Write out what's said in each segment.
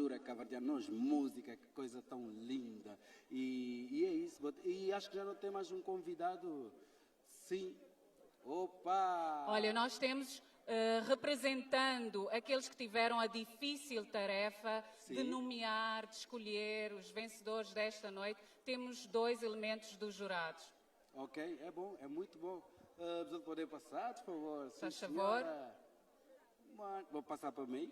cultura cabo-verdiana, nos música, que coisa tão linda. E, e é isso. E acho que já não tem mais um convidado. Sim. Opa! Olha, nós temos representando aqueles que tiveram a difícil tarefa de nomear, de escolher os vencedores desta noite, temos dois elementos dos jurados. Ok, é bom, é muito bom. Você poder passar, por favor? Sim, Faz favor. senhora. Vou passar para mim.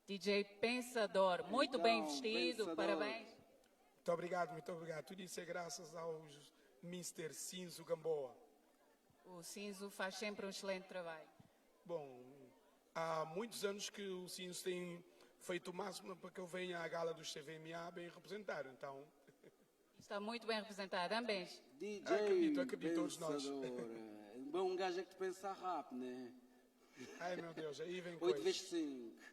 DJ Pensador, muito bem Então, vestido, Pensador. parabéns. Muito obrigado, muito obrigado. Tudo isso é graças aos Mr. Cinzo Gamboa. O Cinzo faz sempre um excelente trabalho. Bom, há muitos anos que o Cinzo tem feito o máximo para que eu venha à gala dos CVMA bem representado. Então, Está muito bem representado, ambos. DJ Acredito, acredito, todos nós. Pensador. Bom, um gajo é que te pensa rápido, né? ai meu Deus, aí vem 8 coisa. vezes 5.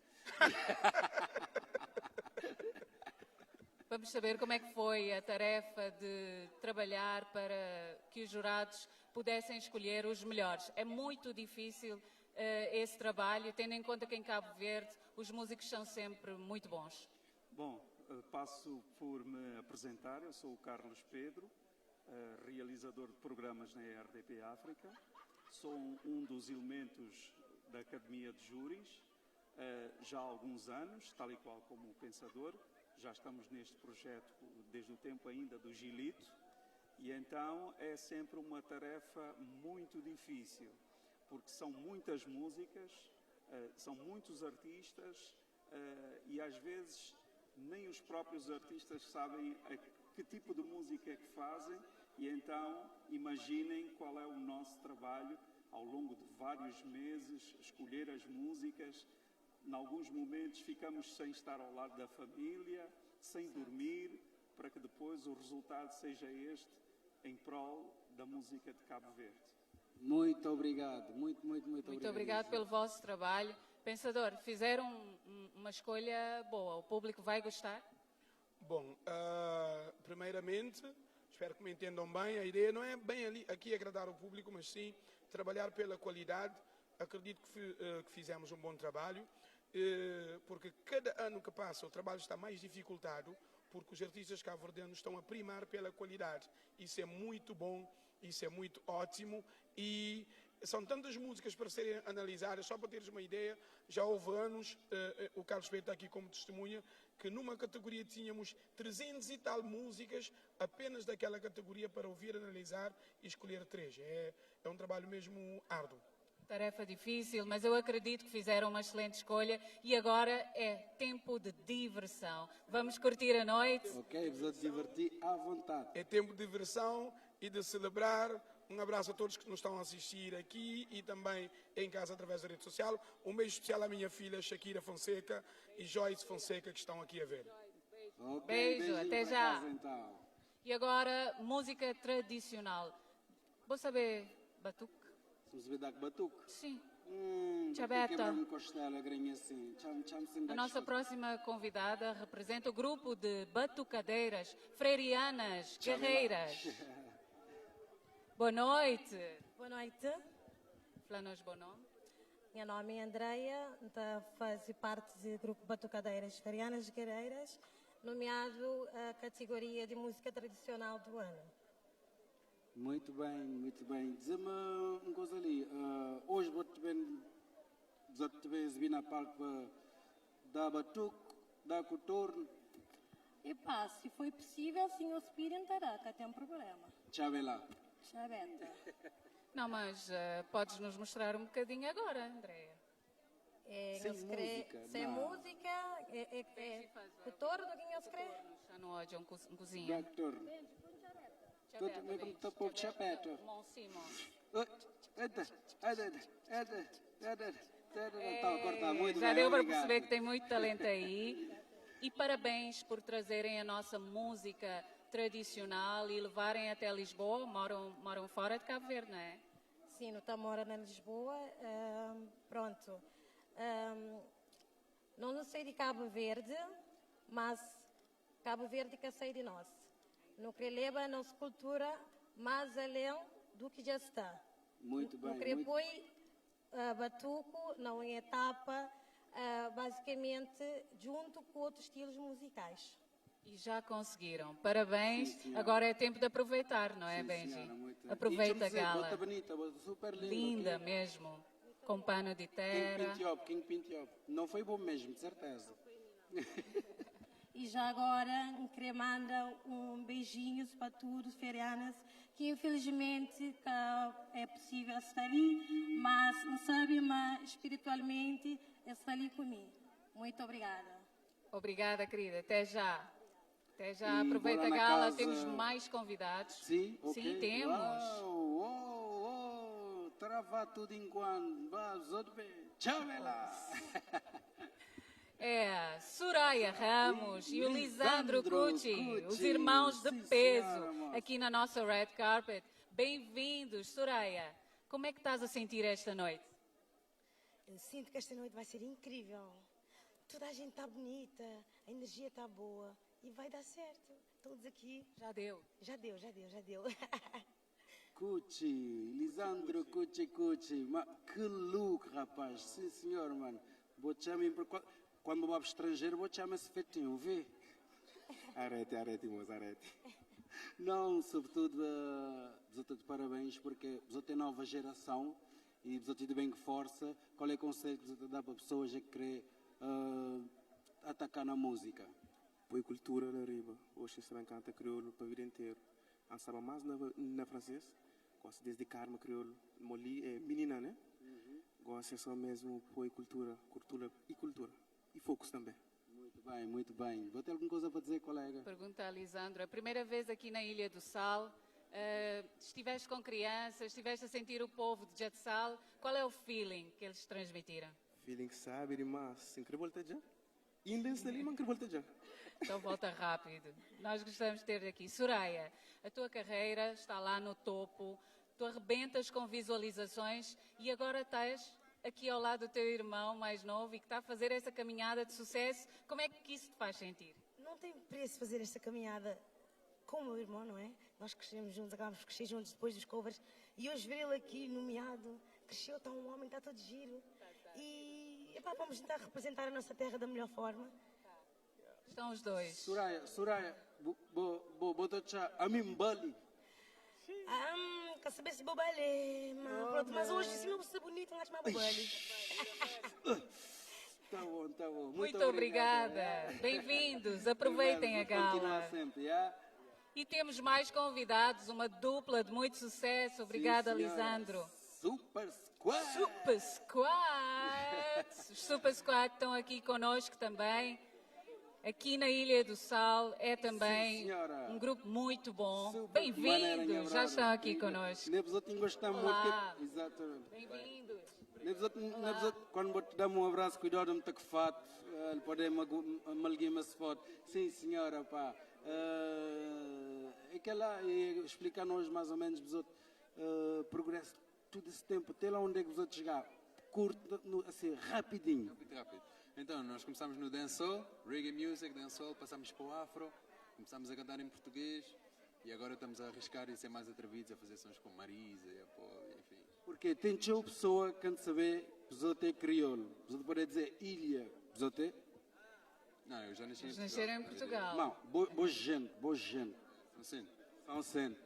Vamos saber como é que foi a tarefa de trabalhar para que os jurados pudessem escolher os melhores. É muito difícil esse trabalho, tendo em conta que em Cabo Verde os músicos são sempre muito bons. Bom, passo por me apresentar. Eu sou o Carlos Pedro, realizador de programas na RDP África. Sou um dos elementos da Academia de Júris, já há alguns anos, tal e qual como o Pensador. Já estamos neste projeto desde o tempo ainda do Gilito, e então é sempre uma tarefa muito difícil, porque são muitas músicas, são muitos artistas, e às vezes nem os próprios artistas sabem a que tipo de música é que fazem, e então imaginem qual é o nosso trabalho ao longo de vários meses, escolher as músicas. Em alguns momentos ficamos sem estar ao lado da família, sem dormir, para que depois o resultado seja este, em prol da música de Cabo Verde. Muito obrigado, muito, muito, muito Muito obrigado. obrigado pelo vosso trabalho. Pensador, fizeram uma escolha boa, o público vai gostar? Bom, primeiramente, espero que me entendam bem, a ideia não é bem ali, aqui agradar o público, mas sim trabalhar pela qualidade. Acredito que fizemos um bom trabalho, porque cada ano que passa o trabalho está mais dificultado, porque os artistas cabo-verdianos estão a primar pela qualidade. Isso é muito bom, isso é muito ótimo, e são tantas músicas para serem analisadas. Só para teres uma ideia, já houve anos, o Carlos Pedro está aqui como testemunha, que numa categoria tínhamos 300 e tal músicas apenas daquela categoria para ouvir, analisar e escolher 3. É um trabalho mesmo árduo. Tarefa difícil, mas eu acredito que fizeram uma excelente escolha e agora é tempo de diversão. Vamos curtir a noite. Ok, vos divertir à vontade. É tempo de diversão e de celebrar. Um abraço a todos que nos estão a assistir aqui e também em casa através da rede social. Um beijo especial à minha filha Shakira Fonseca e Joyce Fonseca, que estão aqui a ver. Ok, Beijo, beijinho até para já. Casa, então. E agora, música tradicional. Vou saber batuque? Vamos ver dar batuque? Sim. Tchabeta. Quebra-me costela, grinha assim. Tcham, tcham, sim, A dá nossa desculpa. próxima convidada representa o grupo de batucadeiras freirianas, Tchau, guerreiras. Boa noite. Boa noite. Fala-nos bom nome. Meu nome é Andreia, então faço parte do grupo Batucadeiras Freirianas Guerreiras, nomeado a categoria de música tradicional do ano. Muito bem, muito bem. Diz-me uma coisa ali. Hoje vou-te bem, vou-te bem exibir na palco para dar batuque, dar cotorno. Epá, se foi possível, sim, o Spirit estará, cá tem um problema. Tchau, lá. Tchau, Beta. Não, mas podes nos mostrar um bocadinho agora, Andreia. É, Sem nós crê- música, sem não. música, é o torno que nós crê. Já não ódio, um um cozinha. Dá cotorno. Tudo bem como tá pouco chapéu. Mão sim, mão. Eita, eita, eita, eita, eita. Tá, corta muito Já bem, deu para obrigado. perceber que tem muito talento aí. E parabéns por trazerem a nossa música tradicional e levarem até Lisboa. Moram fora de Cabo Verde, não é? Sim, no mora na Lisboa. Não sei de Cabo Verde, mas Cabo Verde que sei de nós. Não queria levar a nossa cultura mais além do que já está. Muito Não bem, queria muito pôr, batuco, não em etapa. Basicamente, djuntu ku otus stilus musicais. E já conseguiram. Parabéns. Sim, senhora. Agora é tempo de aproveitar, não é, Sim, Benji? senhora, muito bem. Aproveita E a deixa-me dizer, gala. Bota bonita, bota super linda. Linda ok? mesmo. Com pano de King terra. Pintiop, King Pintiop. Não foi bom mesmo, de certeza. E já agora, queria mandar um beijinho para todos os ferianas, que infelizmente cá é possível estar ali, mas não sabe, mas espiritualmente está ali comigo. Muito obrigada. Obrigada, querida. Até já. Até já. E Aproveita bora a na gala. casa. Temos mais convidados. Sim, ok. Sim, temos. Uau, uau, uau. Trava tudo enquanto. Vá, os outros bem. Tchau, ela. É, Soraya Ramos e o Lisandro Lisandro Cucci, os Cucci. irmãos de Sim, peso, senhora, moça. aqui na nossa red carpet. Bem-vindos, Soraya. Como é que estás a sentir esta noite? Eu sinto que esta noite vai ser incrível. Toda a gente está bonita, a energia está boa e vai dar certo. Todos aqui. Já deu. Já deu, já deu, já deu. Cucci, Lisandro Cucci Cucci. Ma, que look, rapaz. Sim, senhor, mano. Vou te chamar quando vou para estrangeiro, vou te chamar esse feitinho, vê? Arete, arete, moço, arete. Não, sobretudo, uh, de parabéns, porque você tem nova geração e você tem bem que força. Qual é o conselho que você dá para pessoas que querem atacar na música? Põe cultura na riba. Hoje se canta crioulo para a vida inteira. Ansava mais na francês. Gosto desde Karma crioulo. Moli é menina, né? Gosto só mesmo põe cultura, cultura e cultura. E focus também. Muito bem, muito bem. Vou ter alguma coisa para dizer, colega? Pergunta a Lisandro. A primeira vez aqui na Ilha do Sal, estiveste com crianças, estiveste a sentir o povo de Sal. Qual é o feeling que eles transmitiram? Feeling sabe demais. Incrível até já. Ainda ali, mas incrível até já. Então volta rápido. Nós gostamos de ter aqui. Soraya, a tua carreira está lá no topo, tu arrebentas com visualizações e agora estás aqui ao lado do teu irmão mais novo e que está a fazer essa caminhada de sucesso. Como é que isso te faz sentir? Não tem preço fazer esta caminhada com o meu irmão, não é? Nós crescemos juntos, acabámos de crescer juntos depois dos covers e hoje ver ele aqui nomeado, cresceu, está um homem, está todo giro. E epá, vamos tentar representar a nossa terra da melhor forma. Estão os dois. Soraya, Soraya, bo, bo, a mim bali. Quer saber se vou balé, mas pronto, mas hoje se não ser bonito, não acho mais balé. Tá bom, tá bom. Muito, Muito obrigada. Bem-vindos. Aproveitem a Obrigado, vou gala. Continuar sempre, yeah? E temos mais convidados, uma dupla de muito sucesso. Obrigada, Sim, senhora. Lisandro. Super Squad. Super Squad! Os Super Squad estão aqui conosco também. Aqui na Ilha do Sal é também Sim, senhora. um grupo muito bom. Super maneira, minha Bem-vindos, já brother. estão aqui conosco. Nem pessoa tem gostado muito. Olá. Que... Exatamente. Bem-vindos. Nem pessoa, nem pessoa, quando vou te dar um abraço, cuidado, me toque fato. Ele pode malguir-me se foto. Sim, senhora, pá. É que ela explica-nos mais ou menos, pessoa, progresso todo esse tempo, até lá onde é que você chegar. Curto, no, assim, rapidinho. Muito rápido. Então, nós começamos no dancehall, reggae music, dancehall, passamos para o afro, começamos a cantar em português e agora estamos a arriscar e ser mais atrevidos a fazer sons com Marisa e Apolo, enfim. Porque tem teu pessoa que não saber, pessoa tem crioulo. Pessoa pode dizer ilha, pessoa tem. Não, eu já nasci em Eles Portugal. nasceram em Portugal. Não, boa gente, boa gente. São Vicente. São Vicente.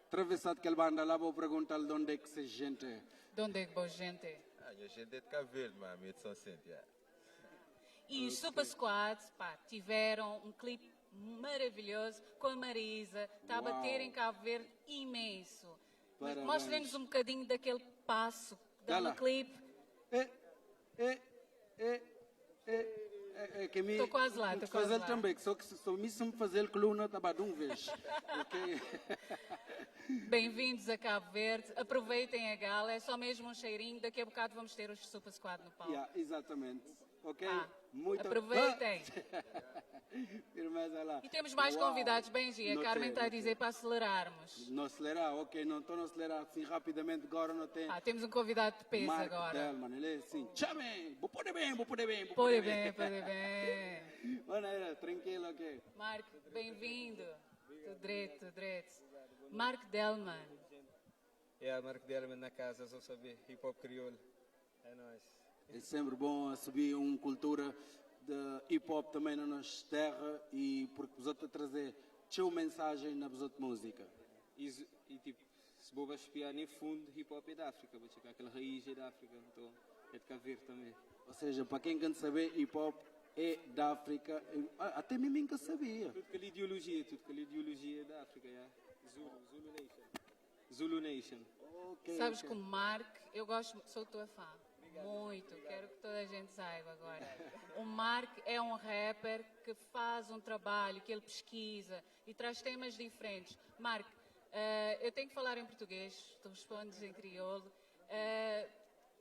Atravessado aquele banda lá, vou perguntar de onde é que essa gente é. De onde é que boa gente é? Ah, a gente é de Cabo Verde, mano, é de São Vicente, yeah. E os Super Squad, pá, tiveram um clipe maravilhoso com a Marisa, está a bater Uau. em Cabo Verde imenso. Mas Parabéns. Mostrem-nos um bocadinho daquele passo que dá Dá no lá. clipe. É, é, é, é, é, é que me. Tô quase lá, tô quase fazer lá. também, que só que só me se me fazer coluna, tá de um vez. Ok? Bem-vindos a Cabo Verde, aproveitem a gala, é só mesmo um cheirinho, daqui a bocado vamos ter os Super Squad no palco. Yeah, exatamente. Ok? Ah, Muito aproveitem. Firmeza lá. E temos mais Uau. convidados, Benji, a Não Carmen tem, está a não dizer tem. para acelerarmos. Não acelerar, ok, não estou a acelerar assim rapidamente, agora não tem. Ah, temos um convidado de peso Mark agora. Delman, ele é assim, chame, vou pôr bem, vou pôr bem, vou Pode bem, pode bem. Maneira, tranquilo, ok. Marco, bem-vindo. Tudo direito, tudo direito. Mark Delman. Yeah, Mark Delman na casa, só saber, hip hop crioulo. É nóis. É sempre bom subir uma cultura de hip hop também na nossa terra e porque os outros trazer teu mensagem na outra música. E, e tipo, se vou espiar nem fundo, hip hop é da África, vou checar aquela raiz é da África, então é de Cabo Verde também. Ou seja, para quem quer saber, hip hop é da África. Até mesmo nunca sabia. Tudo que é ideologia, tudo que é ideologia é da África, yeah. Zulu, Zulu Nation. Zulu Nation. Okay, Sabes ok. que o Mark, eu gosto, sou tua fã. Muito, quero que toda a gente saiba agora. O Mark é um rapper que faz um trabalho, que ele pesquisa e traz temas diferentes. Mark, eu tenho que falar em português, tu respondes em crioulo.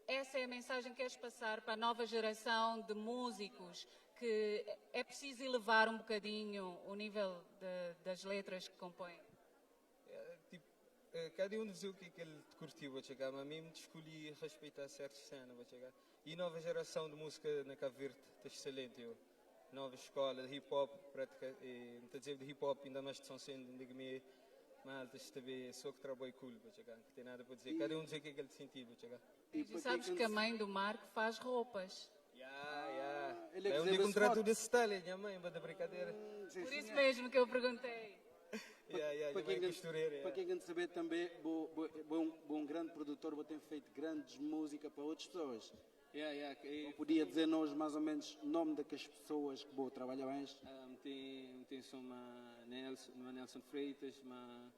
Essa é a mensagem que queres passar para a nova geração de músicos, que é preciso elevar um bocadinho o nível das letras que compõem. É, tipo, cada um diz o que é que ele curtiu, vou chegar, mas a mim me escolhi respeitar certas cenas, vou chegar. E nova geração de música na Cabo Verde está excelente, eu. Nova escola de hip hop, prática, não estou a dizer de hip hop, ainda mais de São Vicente, de Guiné, malta, também, só que trabalho cool, vou chegar, não tem nada para dizer. Cada um diz o que é que ele sentiu, vou chegar. E E para sabes quem que a mãe do Marco faz roupas. Yeah, yeah. Ele é que É um deve dia esse contrato foto. desse style, minha mãe, mas de brincadeira. Sim, Por isso senhor. mesmo que eu perguntei. Yeah, Para minha mãe quem, é costureira. para Yeah. quem quer saber também, bo um grande produtor, bo tem feito grandes músicas para outras pessoas. Yeah. E, Podia dizer nós mais ou menos o nome daquelas pessoas que vou trabalhar mais. Tem som ma Nelson, ma Nelson Freitas, ma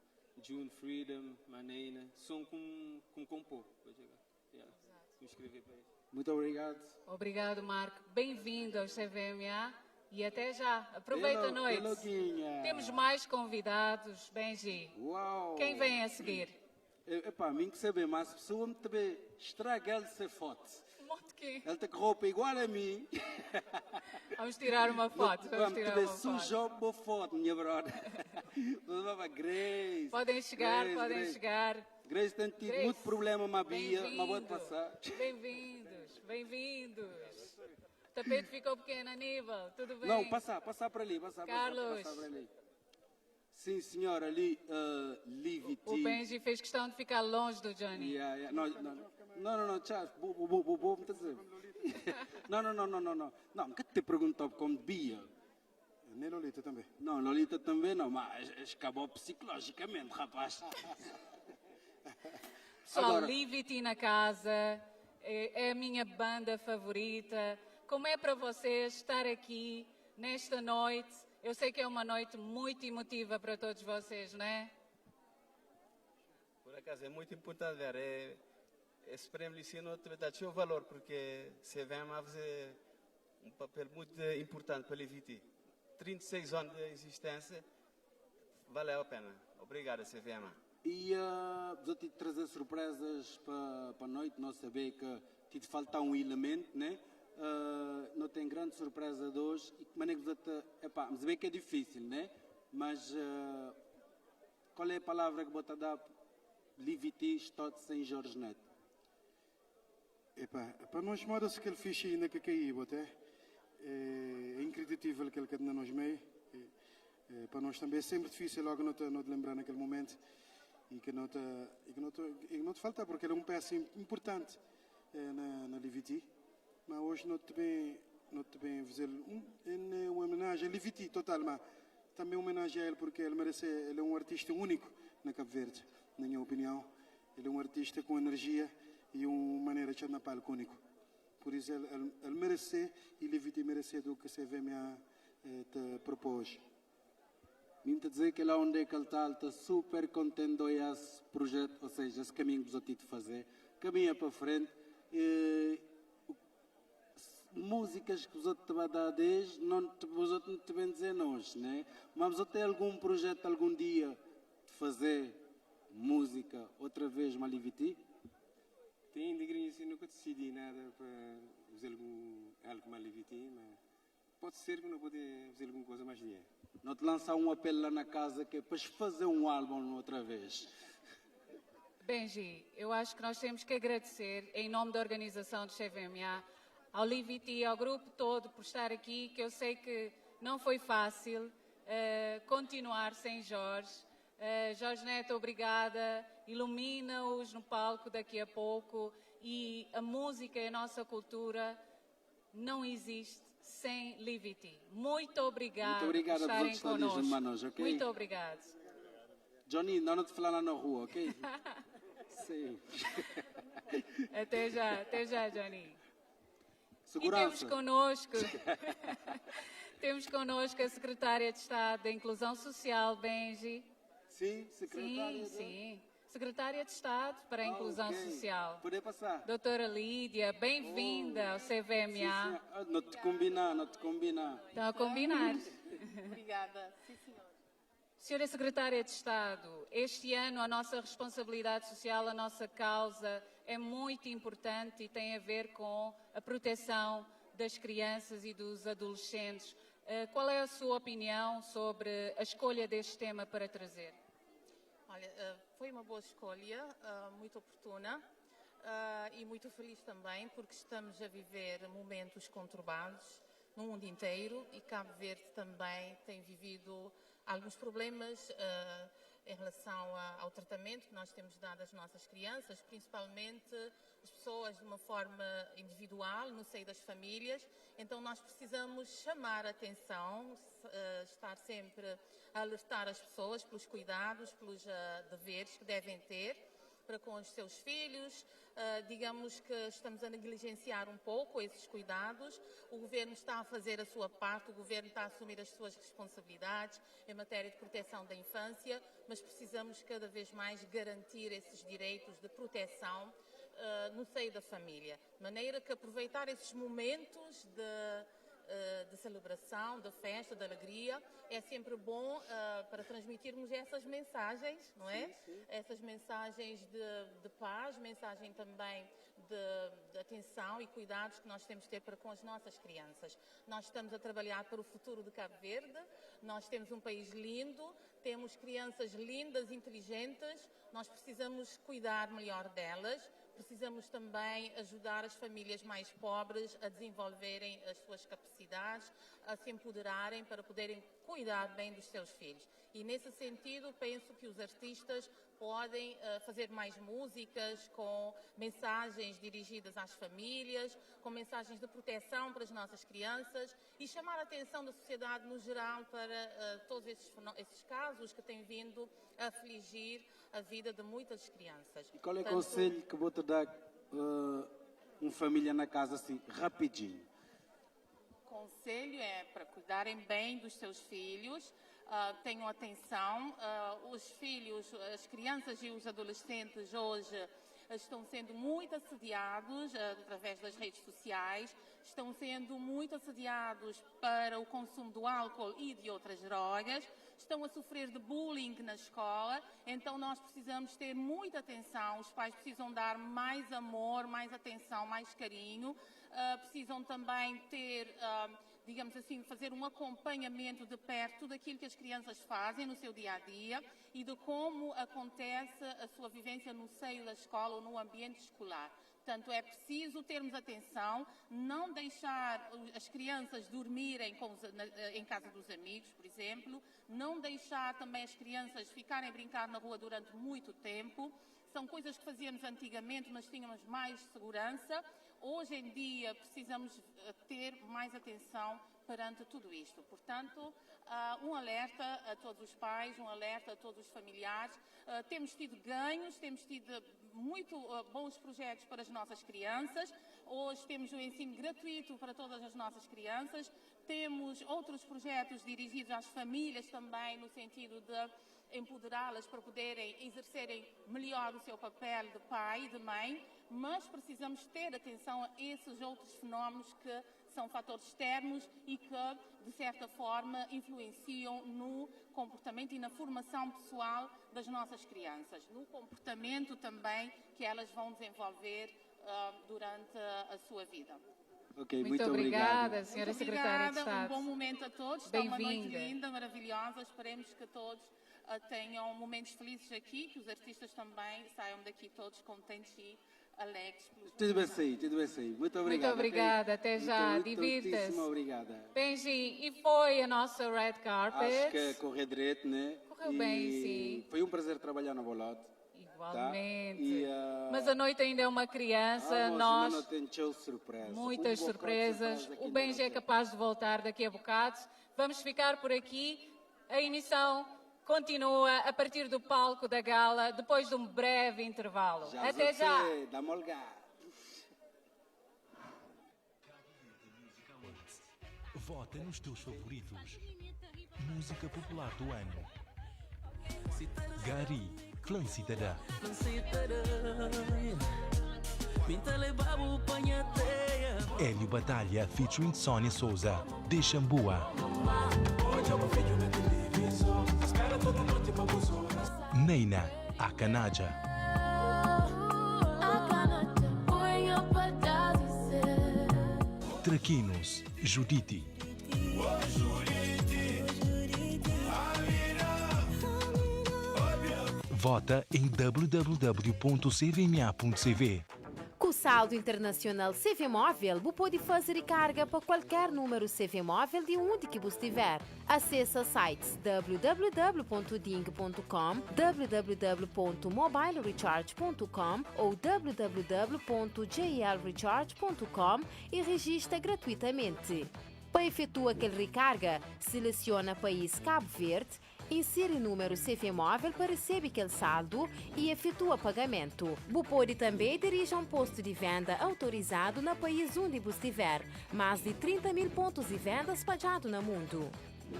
June Freedom, ma Neina, som com compor, pode jogar. Yeah. Com escrever para eles. Muito obrigado. Obrigado, Marco. Bem-vindo ao CVMA e até já. Aproveita a Até noite. loguinho. Temos mais convidados, Benji. Uau! Quem vem a seguir? Epá, mim que saber, mas a pessoa me também estraga ele ser foto. Monte que Ele tem roupa igual a mim. Vamos tirar uma foto. Vamos tirar também uma foto. sujou boa foto, minha brother. Grace. Podem chegar, Grace, podem Grace. chegar. Grace tem tido Grace, muito problema, uma Bia, mas vou Bem-vindo. passar. Bem-vindos, bem-vindos. O tapete ficou pequeno, Aníbal. Tudo bem? Não, passar, passar para ali, passar, passar, Carlos. passar para ali. Sim, senhor, ali, Livity. O Benji fez questão de ficar longe do Johnny. Yeah. Não, não, não, não, não, tchau. Vou, vou, vou, vou, me dizer. Não, não, não, não, não, não. Não, que te perguntou como Bia. Nem Lolita também. Não, Lolita também não, mas acabou psicologicamente, rapaz. Pessoal, Agora- Livity na casa, é a minha banda favorita. Como é para vocês estar aqui nesta noite? Eu sei que é uma noite muito emotiva para todos vocês, não é? Por acaso é muito importante ver. Esse prêmio Licino também dá seu valor, porque você vem a fazer um papel muito importante para a Livity. 36 anos de existência, valeu a pena. Obrigado, CVMA. E vou te trazer surpresas para a noite, nós saber que te falta um elemento, né? Não tem grande surpresa de hoje e que maneira que você epá, mas bem que é difícil, né? Mas qual é a palavra que você dá Livity estou sem Jorge Neto? Epá, para nós moda-se que ele fixe ainda que caiu até. É increditível que ele que na nós meio. É, para nós também é sempre difícil logo não te lembrar naquele momento e que não te, e que não te falta porque ele é um peça importante na Livity. Mas hoje não te bem fazer uma homenagem a Livity total, mas também uma homenagem a ele porque ele merece, ele é um artista único na Cabo Verde, na minha opinião. Ele é um artista com energia e uma maneira de estar na palco único. Por isso ele merece e Livity merece do que CVMA te propôs. Vim te dizer que lá onde é que ele está, ele está super contente com esse projeto, ou seja, esse caminho que você tem de fazer, caminha para frente. Músicas que os outros te vão dar desde, não te, os outros não te vêm dizer nós, né? Mas você tem algum projeto algum dia de fazer música outra vez, Maliviti? Tem de assim, nunca decidi nada para fazer algo Maliviti, mas pode ser que não pode fazer alguma coisa mais dia. Não te lançar um apelo lá na casa que é para fazer um álbum outra vez. Benji, eu acho que nós temos que agradecer, em nome da organização do CVMA, ao Livity, ao grupo todo por estar aqui, que eu sei que não foi fácil continuar sem Jorge. Jorge Neto, obrigada. Ilumina-os no palco daqui a pouco. E a música e a nossa cultura não existe sem Livity. Muito obrigado Muito obrigado por a estarem todos que estão connosco. manos, ok? Muito obrigado. Johnny, não te falar lá na rua, ok? Sim. Até já, Johnny. Segurança. E temos connosco, temos connosco a Secretária de Estado da Inclusão Social, Benji. Sim, secretária. Sim, sim. Secretária de Estado para a Ah, Inclusão ok. Social. Poder passar. Doutora Lídia, bem-vinda ao CVMA. Sim, ah, não te combinar, não te combinar. Estão a combinar. Obrigada. Sim, senhor. Senhora Secretária de Estado, este ano a nossa responsabilidade social, a nossa causa é muito importante e tem a ver com a proteção das crianças e dos adolescentes. Eh, qual é a sua opinião sobre a escolha deste tema para trazer? Olha, eh, foi uma boa escolha, eh, muito oportuna e muito feliz também, porque estamos a viver momentos conturbados no mundo inteiro e Cabo Verde também tem vivido alguns problemas em relação ao tratamento que nós temos dado às nossas crianças, principalmente as pessoas de uma forma individual, no seio das famílias. Então nós precisamos chamar a atenção, estar sempre a alertar as pessoas pelos cuidados, pelos deveres que devem ter para com os seus filhos. Digamos que estamos a negligenciar um pouco esses cuidados. O governo está a fazer a sua parte, o governo está a assumir as suas responsabilidades em matéria de proteção da infância, mas precisamos cada vez mais garantir esses direitos de proteção no seio da família. De maneira que aproveitar esses momentos de celebração, de festa, de alegria, é sempre bom para transmitirmos essas mensagens, não é? Sim, sim. Essas mensagens de paz, mensagem também de atenção e cuidados que nós temos de ter para com as nossas crianças. Nós estamos a trabalhar para o futuro de Cabo Verde, nós temos um país lindo, temos crianças lindas, inteligentes, nós precisamos cuidar melhor delas, precisamos também ajudar as famílias mais pobres a desenvolverem as suas capacidades, a se empoderarem para poderem cuidar bem dos seus filhos. E nesse sentido, penso que os artistas podem fazer mais músicas com mensagens dirigidas às famílias, com mensagens de proteção para as nossas crianças e chamar a atenção da sociedade no geral para todos esses casos que têm vindo a afligir a vida de muitas crianças. E qual é o Portanto, conselho que vou te dar uma família na casa assim, rapidinho? O conselho é para cuidarem bem dos seus filhos, tenham atenção. Os filhos, as crianças e os adolescentes hoje estão sendo muito assediados através das redes sociais, estão sendo muito assediados para o consumo do álcool e de outras drogas, estão a sofrer de bullying na escola, então nós precisamos ter muita atenção, os pais precisam dar mais amor, mais atenção, mais carinho, precisam também ter, digamos assim, fazer um acompanhamento de perto daquilo que as crianças fazem no seu dia-a-dia e de como acontece a sua vivência no seio da escola ou no ambiente escolar. Portanto, é preciso termos atenção, não deixar as crianças dormirem em casa dos amigos, por exemplo, não deixar também as crianças ficarem a brincar na rua durante muito tempo. São coisas que fazíamos antigamente, mas tínhamos mais segurança. Hoje em dia precisamos ter mais atenção perante tudo isto. Portanto, um alerta a todos os pais, um alerta a todos os familiares. Temos tido ganhos, temos tido muito bons projetos para as nossas crianças. Hoje temos o ensino gratuito para todas as nossas crianças. Temos outros projetos dirigidos às famílias também, no sentido de empoderá-las para poderem exercerem melhor o seu papel de pai e de mãe, mas precisamos ter atenção a esses outros fenómenos que são fatores externos e que, de certa forma, influenciam no comportamento e na formação pessoal das nossas crianças, no comportamento também que elas vão desenvolver durante a sua vida. Ok, Muito muito obrigada, obrigado. senhora Muito Secretária de obrigada, um Estado. bom momento a todos. Está uma noite Bem-vinda. linda, maravilhosa. Esperemos que todos tenham momentos felizes aqui, que os artistas também saiam daqui todos contentes e alegres pelos Tudo bem sair, tudo bem sair. Muito obrigado, Muito obrigada, ok? até já. Muito, Divirta-se. muitíssimo obrigada. Benji, e foi a nossa red carpet. Acho que correu direito, né? Correu E bem, sim. Foi um prazer trabalhar no Bolote. Igualmente. Igualmente. E, ah, Mas a noite ainda é uma criança, ah, nós nós ainda não tem tchau surpresa. Muitas Um bocado de surpresas. surpresa que O ainda Benji não é capaz de voltar daqui a bocado. Vamos ficar por aqui. A emissão continua a partir do palco da gala, depois de um breve intervalo. Já Até já! você, Dá molga. Vota nos teus favoritos. Música popular do ano. Gari, Clã Cidadã. Hélio Batalha featuring Sônia Souza. Deixambua. Neina, Akanaja. Traquinos, Judite. Vota em www.cvma.cv. Com o saldo internacional CV Móvel, você pode fazer recarga para qualquer número CV Móvel de onde que você estiver. Acesse sites www.ding.com, www.mobilerecharge.com ou www.jlrecharge.com e registra gratuitamente. Para efetuar aquele recarga, seleciona país Cabo Verde, insere número CV móvel para receber aquele saldo e efetua pagamento. Bu pode também dirigir a um posto de venda autorizado na país onde você estiver. Mais de 30 mil pontos de venda espalhados no mundo.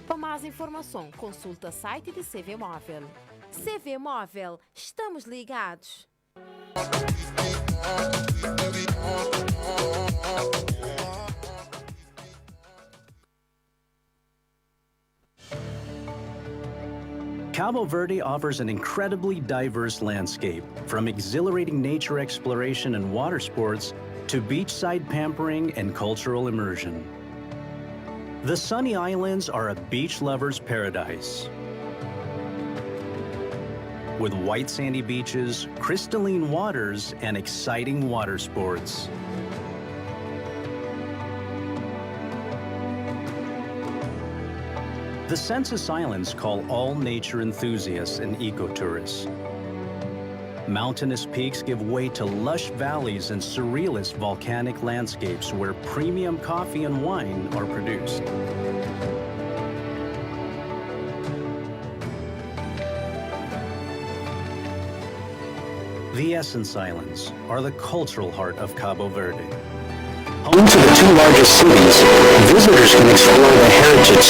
Para mais informação, consulta site de CV Móvel. CV Móvel, estamos ligados. Cabo Verde offers an incredibly diverse landscape, from exhilarating nature exploration and water sports to beachside pampering and cultural immersion. The sunny islands are a beach lover's paradise. With white sandy beaches, crystalline waters, and exciting water sports. The Census Islands call all nature enthusiasts and ecotourists. Mountainous peaks give way to lush valleys and surrealist volcanic landscapes where premium coffee and wine are produced. The Essence Islands are the cultural heart of Cabo Verde. Home to the two largest cities, visitors can explore the heritage